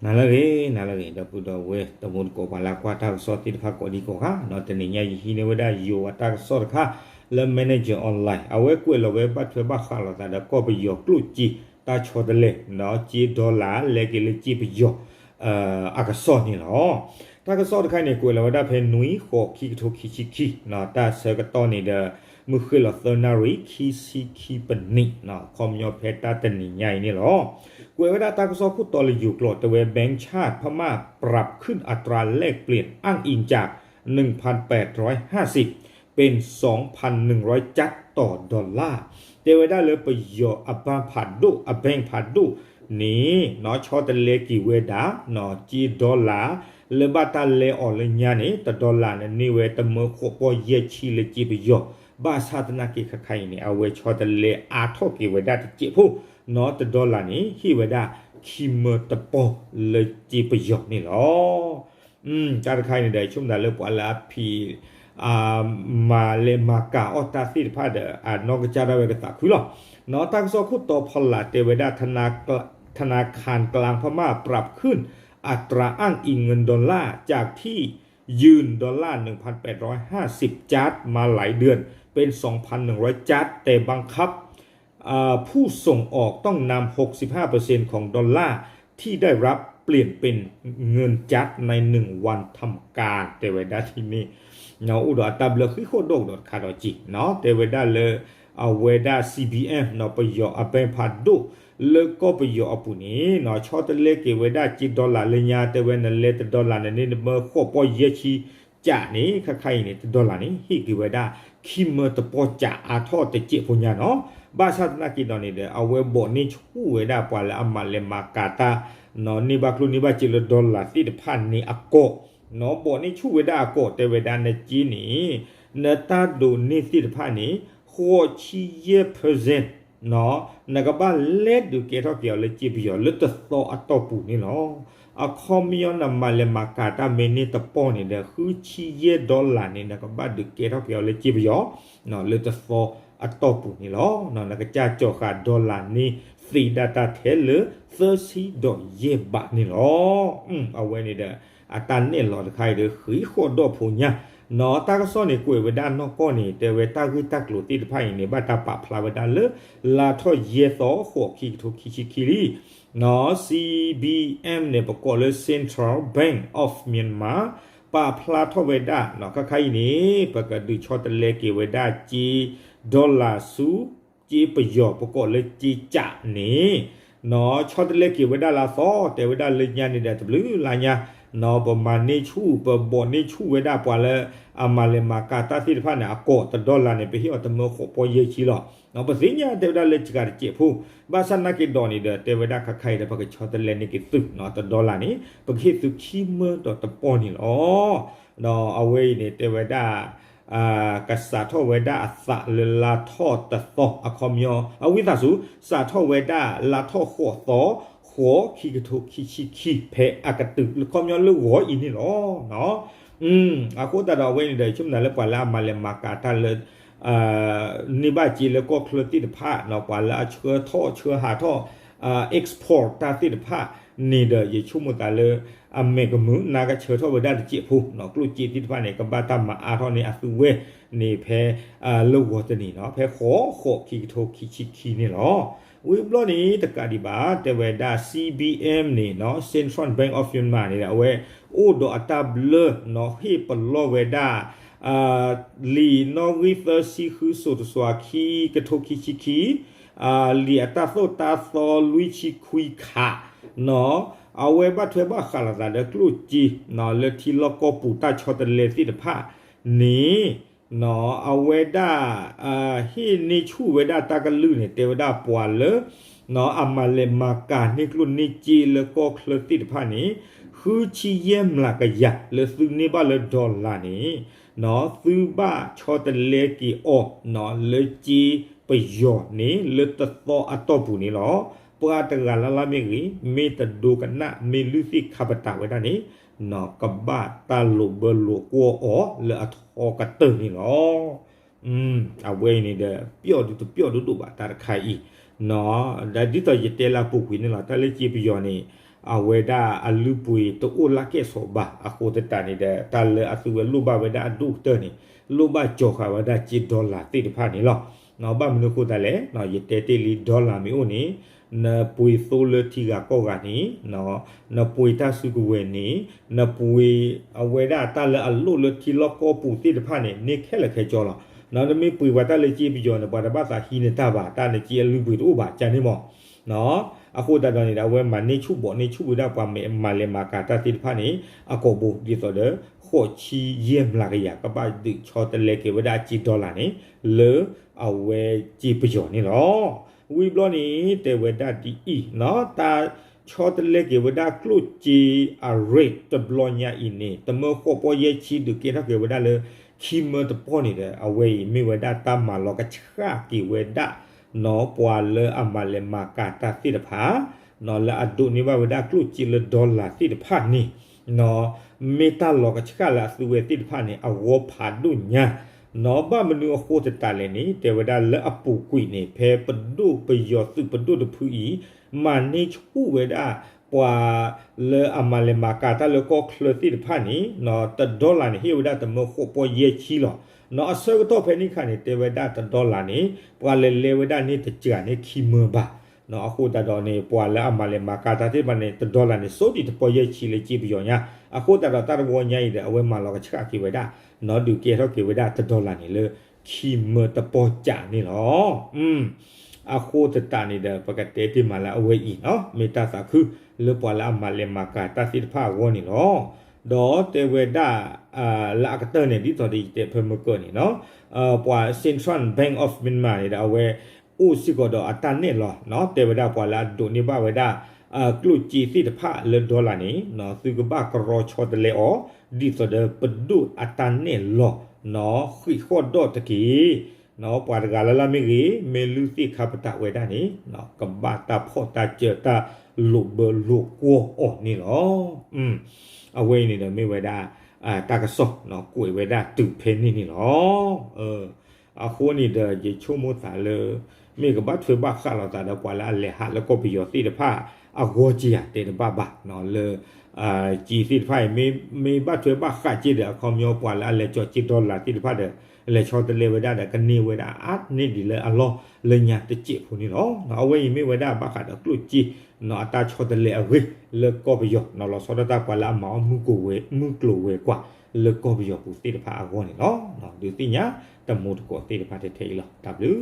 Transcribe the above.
နၤလၢအဂ့ၤ နၤလၢအဂ့ၤ ဒီပုၢ်ဒီဝဲၢ် တံၤသကိးပှၤလၢအကွၢ်တၢ်ကစီၣ်သ့ၣ်တဖၣ်ကိးဒံကိးဂၤ, တနံၤညါယဟံးန့ၢ်ဝဲဒၣ်ယိၤဝဲတၢ်ကစီၣ်တခါ လၢ Manager Online အဝဲကွဲးလီၤဝဲဘၣ်ထွဲဘၣ်ဃးလိာ်သးဒီးကီၢ်ပယီၤကျိၣ်စ့ တၢ်ဆီတလဲ ဒီးစ့ dollar လဲက့ၤလၢစ့ပယီၤ အကစီၣ်န့ၣ်လီၤ. တၢ်ကစီၣ်တခါန့ၣ် ကွဲးလီၤဝဲဒၣ်ဖဲနွံဃိးခံကထိခံဆံခံ, တၢ်ဆၢကတီၢ်န့ၣ်ဒီး မုၢ်ဃ့ၢ်လီၤသၢနၣ်ရံၣ် ခံဆံခံပနံး, ခီပညီဖဲတၢ်တနံၤညါအံၤန့ၣ်လီၤ. ကွဲးဝဲဒၣ်တၢ်ကစီၣ်ခိၣ်တီလၢယိၤကျိာ် တဲဝဲ แบงก์ชาติพม่าปรับขึ้นอัตราแลกเปลี่ยนอ้างอิงจาก หนึ่งพันแปดร้อยห้าสิบ เป็น สองพันหนึ่งร้อย ကျပ် ต่อ dollar တဲဝဲဒၣ်လၢပယီၤအဘဏ်ဖးဒိၣ် အ bank ဖးဒိၣ်န့ၣ် ဆီတလဲက့ၤဝဲဒၣ် စ့ dollar လၢဘၣ်တၢ်လဲအီၤလၢညါန့ၣ် တ dollar န့ၣ်န့ၢ်ဝဲတမၢဃိးပီၢ်ယဲၢ်ဆံလၢစ့ပယီၤ, ဘၣ်ဆၣ်သနာ်က့ခါခါအံၤန့ၣ် အဝဲဆီတလဲအါထီၣ်က့ၤဝဲဒၣ်တစဲးဖိ, နီၢ် တ dollar န့ၣ် ဟ့ၣ်ဝဲဒၣ်ခံမၢတပီၢ်လၢစ့ပယီၤန့ၣ်လီၤ. တၢ်တခါအံၤန့ၣ်ဒီး ဆိကမိၣ်သးလၢပှၤလၢအဖံး မၤလဲၤမၤကၤအီၣ်တၢ်သ့ၣ်တဖၣ်ဒီး အနီၢ်ကစၢ်ဒၣ်ဝဲကသးခုလီၤ. နီၢ် တၢ်ကစီၣ်ခိၣ်တီဖီလာ်တဲဝဲဒၣ် ธนาคารกลางพม่าปรับขึ้นอัตราอ้างอิงเงินดอลลาร์ จากที่ยืมดอลลาร์ หนึ่งพันแปดร้อยห้าสิบ ကျပ် มาหลายเดือน เป็น สองพันหนึ่งร้อย ကျပ် แต่บังคับ ผู้ส่งออกต้องนำ หกสิบห้าเปอร์เซ็นต์ ของดอลลาร์ ที่ได้รับเปลี่ยนเป็นเงิน ကျပ် ใน หนึ่งวันทำการ တဲဝဲဒၣ်ဒ်န့ၣ်, အိၣ်ဒီးအတၢ်ဘျၢဃံဃီၣ်ဒီးတခါဒီးက့ၤ တဲဝဲဒၣ်လၢ အဝဲဒၣ် CBM နီၢ် ပယီၤအ bank ဖးဒိၣ် လၢကီၢ်ပယီၤအပူၤန့ၣ် ဆီတလဲက့ၤဝဲဒၣ်စ့ dollar လၢညါ တဲဝဲနလဲတ dollar န့ၣ်န့ၢ်တမၢဃိးပီၢ်ယဲၢ်ဆံ ကျပ် န့ၣ် ခါခါအံၤန့ၣ် တ dollar န့ၣ် ဟ့ၣ်က့ၤဝဲဒၣ် ခံမၢတပီၢ် ကျပ် အါထီၣ်တစဲးဖိညါနီၢ်. ဘၣ်ဆၣ်သနာ်က့ဒီးန့ၣ်ဒီး အဝဲဘိးန့ၢ်ဆူၣ်ဝဲဒၣ်ပှၤလၢအမၤလဲၤမၤကၤတၢ် န့ၢ်ဘၣ်ကျိၣ်န့ၢ်ဘၣ်စ့လၢ dollar သ့ၣ်တဖၣ်န့ၣ်အကိာ်, ဘိးန့ၢ်ဆူၣ်ဝဲဒၣ်အကိာ် တဲဝဲဒၣ်နစ့န့ၣ် နတၢ်ဒိးန့ၢ်သ့ၣ်တဖၣ်န့ၣ် ဃိးဆံယဲၢ် percent နကဘၣ်လဲၤဒုးကဲထီၣ်က့ၤအီၤလၢစ့ပယီၤလၢတသီအတီၢ်ပူၤန့ၣ်လီၤ. အခီပညီနမၤလဲၤမၤကၤတၢ်မ့ၢ်န့ၢ်တပီၢ်န့ၣ်ဒီး ဃုဆံယဲၢ် dollar န့ၣ် နကဘၣ်ဒုးကဲထီၣ်က့ၤအီၤလၢစ့ပယီၤ လၢတသီအတီၢ်ပူၤန့ၣ်လီၤ. နကစၢ်ကၠီၤဃာ် dollar န့ၢ်သ့ဒၣ်တၢ်ထဲလၢ သၢဆံဒီးယဲၢ်ဘးန့ၣ်လီၤ. အဝဲန့ၣ်ဒီး အတၢ်နဲၣ်လီၤတခါအံၤဒီး ဃံးဃီၣ်ဒီးဖိညါ နီၢ် တၢ်ကစီၣ်န့ၣ်ကွဲးဝဲဒၣ်နီၢ်ကီၢ်န့ၣ် တဲဝဲတၢ်ဂ့ၢ်တၢ်ကျိၤသ့ၣ်တဖၣ်အံၤန့ၣ် ဘၣ်တၢ်ပာ်ဖျါဝဲဒၣ်လၢ လါထီၣ်ယဲၢ်သီ ဃိးခံကထိခံဆံခံလံ. နီၢ် CBM န့ၣ် ပကိးလၢ Central Bank of Myanmar ပာ်ဖျါထီၣ်ဝဲဒၣ် ခါခါအံၤန့ၣ် ပကဒုးဆီတလဲက့ၤဝဲဒၣ်စ့ dollar ဆူ စ့ပယီၤ ပကိးလၢစ့ ကျပ် န့ၣ် နီၢ် ဆီတလဲက့ၤဝဲဒၣ်လၢအသီ တဲဝဲဒၣ်လၢညါန့ၣ်ဒီး တဘျုးလါညါ နီၢ် ပမၤန့ၢ်ဆူၣ် ပဘိးန့ၢ်ဆူၣ်ဝဲဒၣ်ပှၤလၢအမၤလဲၤမၤကၤတၢ်သ့ၣ်တဖၣ်န့ၣ် အကိာ်တ dollar န့ၣ် ပဟ့ၣ်အီၤတမၢဃိးပီၢ်ယဲၢ်ဆံလီၤ. ပသ့ၣ်ညါတဲဝဲဒၣ်လၢစှၤတစဲးဖိ ဘၣ်ဆၣ်သနာ်က့ဒီးန့ၣ်ဒီး တဲဝဲဒၣ်ခါခါအံၤဒီး ပကဆီတလဲန့ၢ်က့ၤသု တ dollar န့ၣ် ပကဟ့ၣ်သုခံမၢဒီးတပီၢ်န့ၣ်လီၤ. ဒီးအဝဲအံၤန့ၣ် တဲဝဲဒၣ် ကစးထီၣ်ဝဲဒၣ်အသးလၢလါထီၣ်တသီ အခီပညီ အဝံသးစူၤ စးထီၣ်ဝဲဒၣ်လါထီၣ်ဃိးသီ ဃိးခံကထိခံဆံခံ ဖဲအကတုၤ ခီပညီလၢဂီၤအံၤန့ၣ်လီၤ. အဃိသတးဒီးအဝဲန့ၣ်ဒီး ဆိကမိၣ်သးလၢပှၤလၢအမၤလဲၤမၤကၤတၢ်လၢ န့ၢ်ဘၣ်စ့လၢကီၢ်ချၢသ့ၣ်တဖၣ် ပှၤလၢအဆှၢထီၣ်ဆှၢဟးထီၣ် export တၢ်သ့ၣ်တဖၣ်န့ၣ်ဒီး ယဆိကမိၣ်သးလၢ အမဲာ်ကမုာ်နါကဆၢထီၣ်ဝဲဒၣ်တစဲးဖိ ကျိၣ်စ့သ့ၣ်တဖၣ်န့ၣ် ကဘၣ်တၢ်မၤအါထီၣ်န့ၢ်အသုဝဲန့ၣ် ဖဲလၢဂီၤတနံၤနီၢ် ဖဲဃိးဃိးခံကထိခံဆံခံန့ၣ်လီၤ. ဝံၤဘျီန့ၣ် တကးဒံးဘၣ် တဲဝဲဒၣ် CBM န့ၣ်နီၢ် Central Bank of Myanmar န့ၣ် အဝဲအိၣ်ဒီးအတၢ်ဘျၢနီၢ် ဟ့ၣ်ပလီၢ်ဝဲဒၣ် လံာ်နီၣ်ဂံၢ်သၢဆံဃု စိၤတစွၤ ခံကထိခံဆံခံ လံာ်အတၢ်သိၣ်တၢ်သီလွံၢ်ဆံခွံခါနီၢ် အဝဲဘၣ်ထွဲဘၣ်ဃးလိာ်သးဒီးကျိၣ်စ့ လၢထံလီၢ်ကီၢ်ပူၤတၢ်ဆီတလဲသ့ၣ်တဖၣ်န့ၣ် အဝဲဒၣ် ဟ့ၣ်န့ၢ်ဆူၣ်ဝဲဒၣ်တၢ်ကလုၢ်န့ၣ် တဲဝဲဒၣ်ပှၤလၢ အမၤလဲၤမၤကၤန့ၢ်ကျိၣ်န့ၢ်စ့လၢကီၢ်ချၢသ့ၣ်တဖၣ်န့ၣ် ဃုဆံယဲၢ်မျးကယၤ လၢသုန့ၢ်ဘၣ်လၢ dollar န့ၣ် သုဘၣ်ဆီတလဲက့ၤအီၤ လၢစ့ပယီၤန့ၣ် လၢတသီအတီၢ်ပူၤန့ၣ်လီၤ. ပှၤတဂၤလၢ်လၢ်မ့ၢ်ဂ့ၤ မ့ၢ်တဒိကနၣ် မ့ၢ်လုၢ်သ့ၣ်ခါပတာ်ဝဲဒၣ်န့ၣ် ကဘၣ်တၢ်လိာ်ဘၢလိာ်ကွီၢ်အီၤလၢအထီကတၢၢ်န့ၣ်လီၤ. အဝဲအံၤန့ၣ်ဒီး ပျီၣ်ဒုတပျီၣ်ဒိၣ်ဒိၣ်ဘၣ်တၢ်တခါအံၤ ဒီးဒ်သိးယတဲလၢအပူၤကွံာ်န့ၣ်လီၤ တၢ်လၢစ့ပယီၤန့ၣ် အဝဲဒၣ်အလုၢ်အပှ့ၤတအိၣ်လၢကဲၣ်ဆိးဘၣ်. အဃိသတးန့ၣ်ဒီး တၢ်လၢအသုဝဲလိၣ်ဘၣ်ဝဲဒၣ်အဒိၣ်ကတၢၢ်န့ၣ် လိၣ်ဘၣ်ကၠီၤဃာ်ဝဲဒၣ်စ့ dollar သ့ၣ်တဖၣ်န့ၣ်လီၤ. ဘၣ်မနုၤအဃိသတးလဲၣ်, ယတဲတ့ၢ်လံ dollar မ့ၢ်အိၣ်န့ၣ် နပှ့ၤသိလၢထံဂၤကီၢ်ဂၤန့ၣ်, နပှ့ၤတၢ်စုကဝဲၤန့ၣ်, နပှ့ၤအဝဲဒၣ်တၢ်လၢအလိၣ်လၢထံလီၢ်ကီၢ်ပူၤသ့ၣ်တဖၣ်န့ၣ် န့ၢ်ခဲလၢာ်ခဲဆ့လီၤ. နမ့ၢ်ပှ့ၤပှၤတၢ်လၢစ့ပယီၤန့ၣ် ပှၤတဘၣ်သးဟံးနတၢ်ဘၣ်, တၢ်နစ့အလုၢ်အပှ့ၤတအိၣ်ဘၣ် ကန့ၣ်မး အဃိသတးဒီးန့ၣ်ဒီး အဝဲမၤန့ၢ်ဆူၣ်ဘီးန့ၢ်ဆူၣ်ဝဲဒၣ်ပှၤမၤလဲၤမၤကၤတၢ်သ့ၣ်တဖၣ်န့ၣ် အကိာ်ဘိ ဒ်သိးဒီး ဃိးဆံယဲၢ်မျးကယၤ ကဘၣ်ဒုးဆီတလဲက့ၤဝဲဒၣ်အစ့ dollar န့ၣ် လၢအဝဲစ့ပယီၤန့ၣ်လီၤ. ဝံၤဘျီန့ၣ် တဲဝဲဒၣ်ဒ်အံၤ, တၢ်ဆီတလဲက့ၤဝဲဒၣ်ကျိၣ်စ့အ rate တဘျီညါအံၤန့ၣ် တမၢဃိးပီၢ်ယဲၢ်ဆံ ဒုးကဲထီၣ်က့ၤဝဲဒၣ်လၢ ခံမၢတပီၢ်န့ၣ်ဒီး အဝဲအံၤမ့ၢ်ဝဲဒၣ်တၢ်မၤလီၤကဆှၣ်က့ၤဝဲဒၣ် နီၢ် ပှၤလၢအမၤလဲၤမၤကၤတၢ်သ့ၣ်တဖၣ် နီၢ် လၢအဒိးန့ၢ်ဘၣ်ဝဲဒၣ်ကျိၣ်စ့လၢ dollar သ့ၣ်တဖၣ်န့ၣ် နီၢ် မ့ၢ်တၢ်လီၤကဆှၣ်လၢအသုဝဲသ့ၣ်တဖၣ်န့ၣ် အဂီၢ်ဖးဒိၣ်ညါ, နီၢ် ဘၣ်မနုၤအဃိသတးလဲၣ်န့ၣ် တဲဝဲဒၣ်လၢအပူၤကွံာ်န့ၣ် ဖဲပဒိၣ်ပယီၤသုးပဒိၣ်တဖုအံၤ မၤန့ၢ်ဆူၣ်ဝဲဒၣ် ပှၤလၢအမၤလဲၤမၤကၤတၢ်လၢကီၢ်ချၢသ့ၣ်တဖၣ်န့ၣ် နီၢ် တ dollar န့ၣ် ဟ့ၣ်ဝဲဒၣ်တမၢဃိးပီၢ်ယဲၢ်ဆံလီၤ. နီၢ် အဆၢကတီၢ်ဖဲန့ၣ်အခါန့ၣ် တဲဝဲဒၣ်တ dollar န့ၣ် ပှၤလဲၤလဲဝဲဒၣ်န့ၣ်တစှၤန့ၣ်ခံမၢဘၣ်. နီၢ် အဃိသတးဒီးန့ၣ် ပှၤလၢအမၤလဲၤမၤကၤတၢ်သ့ၣ်တဖၣ်န့ၣ် တ dollar န့ၣ် စိဒံးတပီၢ်ယဲၢ်ဆံလၢစ့ပယီၤညါ, အဃိသတးဒီးတၢ်တဝီညါအံၤဒီး အဝဲမၤလီၤကဆှၣ်က့ၤဝဲဒၣ် နီၢ် ဒုးကဲထီၣ်က့ၤဝဲဒၣ်တ dollar န့ၣ်လၢ ခံမၢတပီၢ်ကးန့ၣ်လီၤ. အဃိသတးန့ၣ်ဒီး ပကတဲတ့ၢ်မးလၢအဝဲအံၤနီၢ် မ့ၢ်တၢ်သးခုလၢပှၤလၢအမၤလဲၤမၤကၤတၢ်သ့ၣ်တဖၣ်အဂီၢ်န့ၣ်လီၤ. ဒီးတဲဝဲဒၣ် လၢအကတၢၢ်န့ၣ် ဒ်သိးဒီးယတဲဖဲမုၢ်ကၢၢ်န့ၣ်နီၢ် ပှၤ Central Bank of Myanmar န့ၣ်ဒီး အဝဲအိၣ်စ့ၢ်ကီးဒီးအတၢ်နဲၣ်လီၤနီၢ် တဲဝဲဒၣ်ပှၤလၢအဒိးန့ၢ်ဘၣ်ဝဲဒၣ် ကျိၣ်စ့သ့ၣ်တဖၣ်လၢ dollar န့ၣ်နီၢ် သုကဘၣ်ကရီဆီတလဲအီၤ ဒ်သိးဒီးပဒိၣ်အတၢ်နဲၣ်လီၤနီၢ် ဃံးဃီၣ်ဒီၣ်တက့ၢ်. နီၢ် ပှၤတဂၤလၢ်လၢ်မ့ၢ်ဂ့ၤ မ့ၢ်လုၢ်သ့ၣ်ခါပတာ်ဝဲဒၣ်န့ၣ်နီၢ် ကဘၣ်တၢ်ဖီၣ်တၢ်စၢၤတၢ်လိာ်ဘၢလိာ်ကွီၢ်အီၤန့ၣ်လီၤ. အဝဲအံၤန့ၣ်ဒီးမ့ၢ်ဝဲဒၣ် တၢ်ကစီၣ်နီၢ် ကွဲးဝဲဒၣ်တုၤဖဲန့ၣ်န့ၣ်လီၤ. အဃိန့ၣ်ဒီး ယဆိကမိၣ်သးလၢ မ့ၢ်ကဘၣ်ထွဲဘၣ်ဃးလိာ်သးဒီးပှၤလၢအလဲၤဟးလၢကီၢ်ပယီၤသ့ၣ်တဖၣ် အဂီၢ်က့ၤယၤတဲတဘၣ်ဘၣ်နီၢ် လၢ စ့သ့ၣ်တဖၣ်အံၤ မ့ၢ်ဘၣ်ထွဲဘၣ်ဃးက့ၤဒီး အခီပညီပှၤလၢအလဲၤကၠီၤစ့ dollar သ့ၣ်တဖၣ်ဒီး လဲၤဆီတလဲဝဲဒၣ်ဒီး ကန့ၢ်ဝဲဒၣ်အါန့ၢ်ဒံးလၢအလီၢ်လၢညါတစဲးဖိန့ၣ်လီၤ. အဝဲအံၤမ့ၢ်ဝဲဒၣ်ဘၣ်ဃးဒီးကျိၣ်စ့နီၢ် အတၢ်ဆီတလဲအဂ့ၢ် လၢကီၢ်ပယီၤနီၢ် လီၤဆီဒၣ်တၢ်ပှၤလၢအမၤအီၣ်မုၢ်ကျိၤဝဲၤကွာ် လၢကီၢ်ပယီၤပူၤသ့ၣ်တဖၣ်အဂီၢ်န့ၣ်လီၤ. ဒုးသ့ၣ်ညါတမူတကိးသ့ၣ်တဖၣ်ထဲထဲအံၤလီၤ. တၢ်ဘျုး